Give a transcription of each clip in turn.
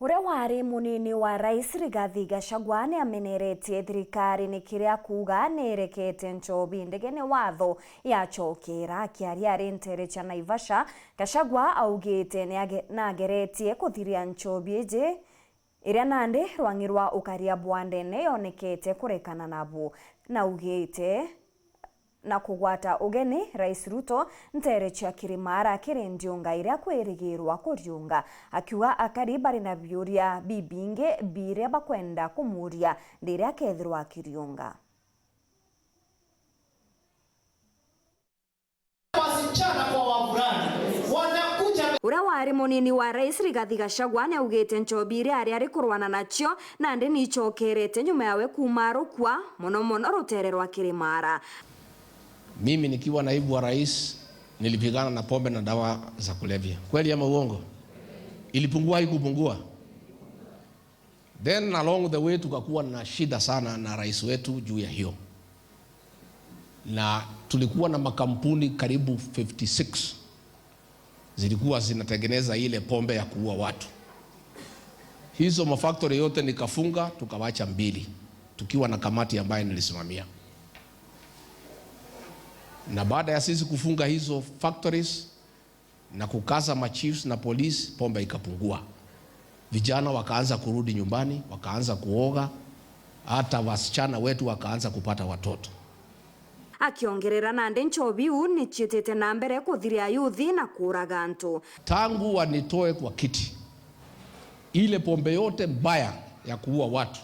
Uria wari munini wa rais Rigathi Gachagua ni ameneretie thirikari ni kiria kuga ni irekete nchobi ndege ni watho yachokera. Akiaria ari ntere cha Naivasha, Gachagua augite nageretie kuthiria nchobi iji iria nandi rwangi rwa ukaria bwa ndene yonekete kurekana nabo, na ugite na kugwata ugeni Rais Ruto ntere cia Kirimara kiri ndiunga iria kwirigirwa kuriunga, akiuga akari bari na biuria bibingi biria bakwenda kumuria ndiria akethirwa akiriunga. Wasichana kwa wavulana wanakuja. Uria wari munini wa rais Rigathi Gachagua ni augite nchobi iria aria ari kurwana nacio nandi ni ichokerete nyuma yawe kuma rukwa muno muno rutere rwa Kirimara. Mimi nikiwa naibu wa rais nilipigana na pombe na dawa za kulevya. Kweli ama uongo? Ilipungua, haikupungua? Then along the way tukakuwa na shida sana na rais wetu juu ya hiyo, na tulikuwa na makampuni karibu 56 zilikuwa zinatengeneza ile pombe ya kuua watu. Hizo mafactory yote nikafunga, tukawacha mbili, tukiwa na kamati ambayo nilisimamia. Na baada ya sisi kufunga hizo factories na kukaza machiefs na polisi, pombe ikapungua. Vijana wakaanza kurudi nyumbani, wakaanza kuoga, hata wasichana wetu wakaanza kupata watoto. Akiongerera nandi nchobi u nichietete na mbere kuthiria yuthi na kuraga antu. Tangu wanitoe kwa kiti, ile pombe yote mbaya ya kuua watu,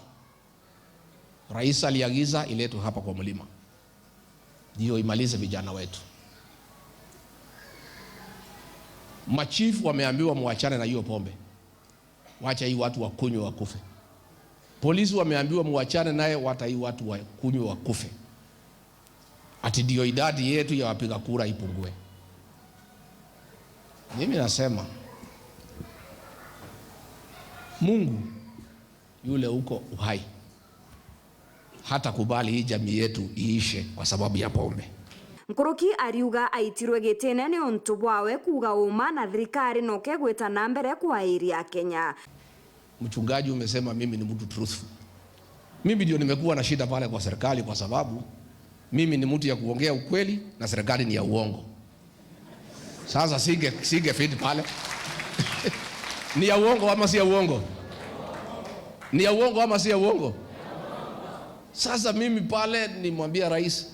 rais aliagiza iletwe hapa kwa mlima ndio imalize vijana wetu. Machifu wameambiwa muachane na hiyo pombe, wacha hii watu wakunywe wakufe. Polisi wameambiwa muachane naye, wata hii watu wakunywe wakufe, ati ndio idadi yetu ya wapiga kura ipungue. Mimi nasema Mungu yule uko uhai hata kubali hii jamii yetu iishe kwa sababu ya pombe. Nkuruki ariuga aitirwe gitine ni untu bwawe kuga uma na thirikari no kegwita na mbere kwairia Kenya. Mchungaji umesema mimi ni mtu truthful. Mimi ndio nimekuwa na shida pale kwa serikali kwa sababu mimi ni mtu ya kuongea ukweli na serikali ni ya uongo. Sasa singe fit pale. Ni ya uongo ama si ya uongo? Ni ya uongo ama si ya uongo? Sasa mimi pale nimwambia rais,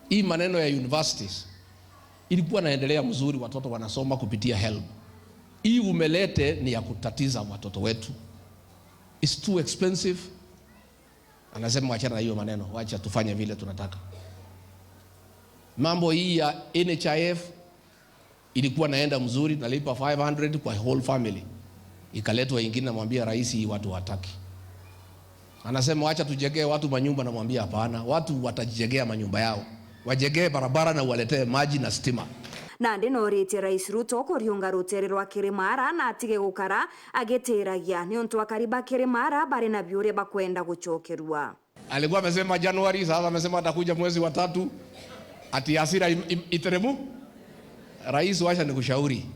hii maneno ya universities ilikuwa naendelea mzuri, watoto wanasoma kupitia HELB. Hii umelete ni ya kutatiza watoto wetu. It's too expensive. Anasema wachana na hiyo maneno, wacha tufanye vile tunataka. Mambo hii ya NHIF ilikuwa naenda mzuri, nalipa 500 kwa whole family. Ikaletwa ingine, namwambia rais, hii watu wataki. Anasema wacha tujengee watu manyumba, namwambia hapana, watu watajijengea manyumba yao, wajengee barabara na waletee maji na stima. Nandi noritie Rais Ruto kuriunga rutere rwa Kirimara na atige gukara agitiragia ni untu akari ba Kirimara bari na biuria bakwenda gucokerua. Alikuwa amesema Januari, sasa amesema atakuja mwezi wa 3, ati hasira iteremu. Rais, wacha nikushauri,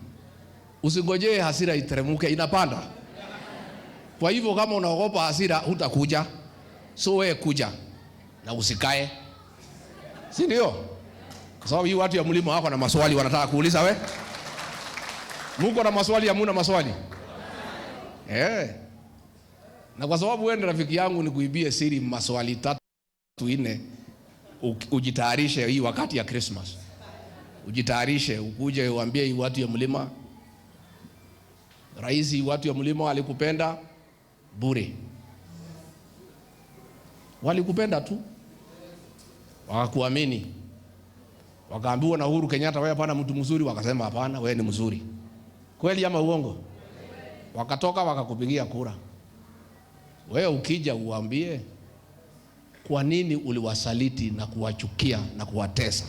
usingojee hasira iteremuke, inapanda. Kwa hivyo kama unaogopa hasira hutakuja. So wewe kuja na usikae, si ndio? Kwa sababu hii watu ya mlima wako na maswali wanataka kuuliza we. Muko na maswali, hamuna maswali? Na kwa sababu wewe ni rafiki yangu, nikuibie siri maswali 3 4, ujitayarishe hii wakati ya Christmas. Ujitayarishe ukuje uambie hii watu ya mlima, rais, hii watu ya mlima walikupenda bure. Walikupenda tu, wakakuamini. Wakaambiwa na Uhuru Kenyatta, wewe hapana mtu mzuri, wakasema hapana, wewe ni mzuri. Kweli ama uongo? Wakatoka wakakupigia kura. Wewe ukija uambie kwa nini uliwasaliti na kuwachukia na kuwatesa.